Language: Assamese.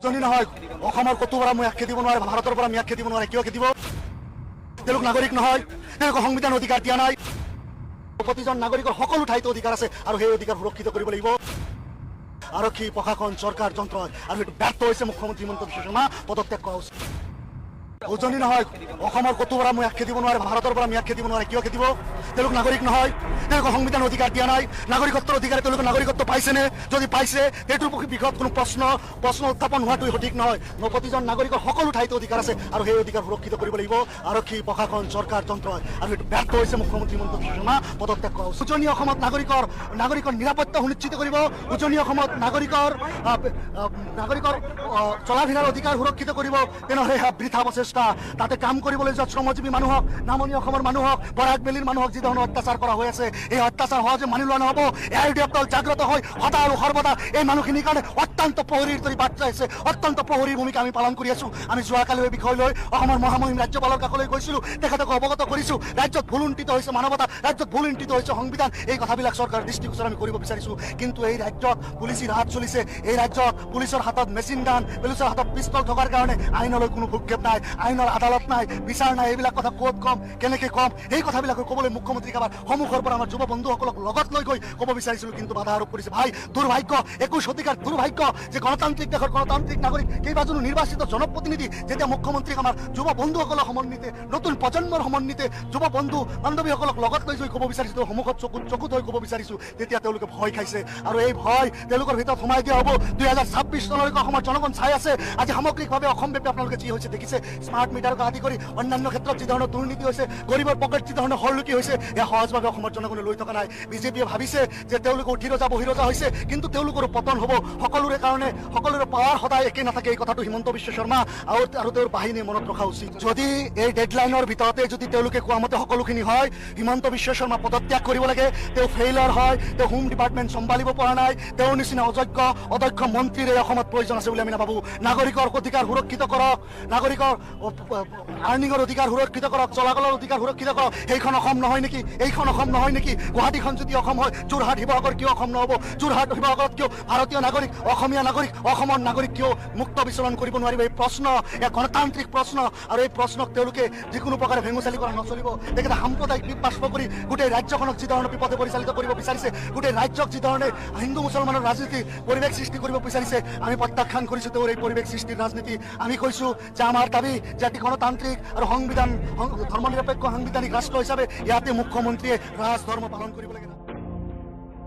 উজনি নহয়, অসমৰ ক'তো পৰা মিয়াক খেদিব নোৱাৰে, ভাৰতৰ পৰা মিয়াক খেদিব নোৱাৰে। কিয় খেদিব? তেওঁলোক নাগৰিক নহয়? তেওঁলোকক সংবিধান অধিকাৰ দিয়া নাই? প্ৰতিজন নাগৰিকৰ সকলো ঠাইতে অধিকাৰ আছে আৰু সেই অধিকাৰ সুৰক্ষিত কৰিব লাগিব আৰক্ষী, প্ৰশাসন, চৰকাৰ, যন্ত্ৰ। আৰু সেইটো ব্যৰ্থ হৈছে মুখ্যমন্ত্ৰী হিমন্ত বিশ্ব শৰ্মা, পদত্যাগ কৰা উচিত। উজনি নহয়, অসমৰ ক'তো পৰা মিয়াক খেদিব নোৱাৰে, ভাৰতৰ পৰা মিয়াক খেদিব নোৱাৰে। কিয় খেদিব? তেওঁলোক নাগৰিক নহয়? তেওঁলোকক সংবিধান অধিকাৰ দিয়া নাই? নাগৰিকত্বৰ অধিকাৰে তেওঁলোকে নাগৰিকত্ব পাইছেনে? যদি পাইছে, সেইটোৰ বিষয়ত কোনো প্ৰশ্ন উত্থাপন হোৱাটোৱে সঠিক নহয়। প্ৰতিজন নাগৰিকৰ সকলো ঠাইতে অধিকাৰ আছে আৰু সেই অধিকাৰ সুৰক্ষিত কৰিব লাগিব আৰক্ষী, প্ৰশাসন, চৰকাৰ, যন্ত্ৰ। আৰু সেইটো ব্যৰ্থ হৈছে মুখ্যমন্ত্ৰী হিমন্ত বিশ্ব শৰ্মা, পদত্যাগ কৰা উচিত। উজনি অসমত নাগৰিকৰ নিৰাপত্তা সুনিশ্চিত কৰিব, উজনি অসমত নাগৰিকৰ চলাফিৰাৰ অধিকাৰ সুৰক্ষিত কৰিব, তেনেহ'লে সেয়া বৃথা প্ৰচেষ্টা। তাতে কাম কৰিবলৈ যোৱা শ্ৰমজীৱী মানুহক, নামনি অসমৰ মানুহক, বৰাক ভেলীৰ মানুহক যি ধৰণৰ অত্যাচাৰ কৰা হৈ আছে, এই অত্যাচাৰ সহজে মানি লোৱা নহ'ব। এ I U D F দল জাগ্ৰত হৈ সদা আৰু সৰ্বদা এই মানুহখিনিৰ কাৰণে অত্যন্ত প্ৰহৰীৰ দৰে বাট চাইছে। অত্যন্ত প্ৰহৰীৰ ভূমিকা আমি পালন কৰি আছো। আমি যোৱাকালি এই বিষয় লৈ অসমৰ মহামহিম ৰাজ্যপালৰ কাষলৈ গৈছিলোঁ, তেখেতক অৱগত কৰিছোঁ। ৰাজ্যত ভুলুণ্ঠিত হৈছে মানৱতা, ৰাজ্যত ভুলুণ্ঠিত হৈছে সংবিধান। এই কথাবিলাক চৰকাৰৰ দৃষ্টিগোচৰ আমি কৰিব বিচাৰিছোঁ। কিন্তু এই ৰাজ্যত পুলিচী ৰাজ চলিছে। এই ৰাজ্যত পুলিচৰ হাতত মেচিন গান, পুলিচৰ হাতত পিষ্টল থকাৰ কাৰণে আইনলৈ কোনো ভ্ৰূক্ষেপ নাই, আইনৰ আদালত নাই, বিচাৰ নাই। এইবিলাক কথা ক'ত ক'ম, কেনেকে ক'ম? এই কথাবিলাক ক'বলৈ মুখ্যমন্ত্ৰীক আমাৰ সন্মুখৰ পৰা আমাৰ যুৱ বন্ধুসকলক লগত লৈ গৈ ক'ব বিচাৰিছিলোঁ, কিন্তু বাধা আৰোপ কৰিছে। ভাই, দুৰ্ভাগ্য, 21 শতিকাৰ দুৰ্ভাগ্য যে গণতান্ত্ৰিক দেশৰ গণতান্ত্ৰিক নাগৰিক, কেইবাজনো নিৰ্বাচিত জনপ্ৰতিনিধি যেতিয়া মুখ্যমন্ত্ৰীক আমাৰ যুৱ বন্ধুসকলৰ সমন্বিতে, নতুন প্ৰজন্মৰ সমন্বিতে যুৱ বন্ধু বান্ধৱীসকলক লগত লৈ গৈ ক'ব বিচাৰিছোঁ, সন্মুখত চকুত চকুত হৈ ক'ব বিচাৰিছোঁ, তেতিয়া তেওঁলোকে ভয় খাইছে আৰু এই ভয় তেওঁলোকৰ ভিতৰত সোমাই দিয়া হ'ব। 2026 চনলৈকে অসমৰ জনগণ চাই আছে। আজি সামগ্ৰিকভাৱে অসমব্যাপী আপোনালোকে যি হৈছে দেখিছে। স্মাৰ্ট মিটাৰকে আদি কৰি অন্যান্য ক্ষেত্ৰত যি ধৰণৰ দুৰ্নীতি হৈছে, গৰীবৰ পকেট যি ধৰণৰ হৰলুকি হৈছে, এয়া সহজভাৱে অসমৰ জনগণে লৈ থকা নাই। বিজেপিয়ে ভাবিছে যে তেওঁলোকে উঠি ৰজা বহি ৰজা হৈছে, কিন্তু তেওঁলোকৰো পতন হ'ব। সকলোৰে কাৰণে সকলোৰে পাৱাৰ সদায় একে নাথাকে। এই কথাটো হিমন্ত বিশ্ব শৰ্মা আৰু তেওঁৰ বাহিনীয়ে মনত ৰখা উচিত। যদি এই ডেডলাইনৰ ভিতৰতে যদি তেওঁলোকে কোৱা মতে সকলোখিনি হয়, হিমন্ত বিশ্ব শৰ্মা পদত্যাগ কৰিব লাগে। তেওঁ ফেইলাৰ হয়, তেওঁ হোম ডিপাৰ্টমেণ্ট চম্ভালিব পৰা নাই। তেওঁৰ নিচিনা অযোগ্য, অদক্ষ মন্ত্ৰীৰ এই অসমত প্ৰয়োজন আছে বুলি আমি নাভাবোঁ। নাগৰিকৰ অধিকাৰ সুৰক্ষিত কৰক, নাগৰিকৰ আৰ্নিঙৰ অধিকাৰ সুৰক্ষিত কৰক, চলাচলৰ অধিকাৰ সুৰক্ষিত কৰক। সেইখন অসম নহয় নেকি? এইখন অসম নহয় নেকি? গুৱাহাটীখন যদি অসম হয়, যোৰহাট, শিৱসাগৰ কিয় অসম নহ'ব? যোৰহাট, শিৱসাগৰত কিয় ভাৰতীয় নাগৰিক, অসমীয়া নাগৰিক, অসমৰ নাগৰিক কিয় মুক্ত বিচৰণ কৰিব নোৱাৰিব? এই প্ৰশ্ন এক গণতান্ত্ৰিক প্ৰশ্ন আৰু এই প্ৰশ্নক তেওঁলোকে যিকোনো প্ৰকাৰে ভেঙুচালি কৰা নচলিব। তেখেতে সাম্প্ৰদায়িক বিবাষ্প কৰি গোটেই ৰাজ্যখনক যি ধৰণৰ বিপদে পৰিচালিত কৰিব বিচাৰিছে, গোটেই ৰাজ্যক যি ধৰণে হিন্দু মুছলমানৰ ৰাজনীতি পৰিৱেশ সৃষ্টি কৰিব বিচাৰিছে, আমি প্ৰত্যাখ্যান কৰিছোঁ তেওঁৰ এই পৰিৱেশ সৃষ্টিৰ ৰাজনীতি। আমি কৈছোঁ যে আমাৰ দাবী যে এটি গণতান্ত্ৰিক আৰু সংবিধান ধৰ্মনিৰপেক্ষ সাংবিধানিক ৰাষ্ট্ৰ হিচাপে ইয়াতে মুখ্যমন্ত্ৰীয়ে ৰাজধৰ্ম পালন কৰিব লাগে।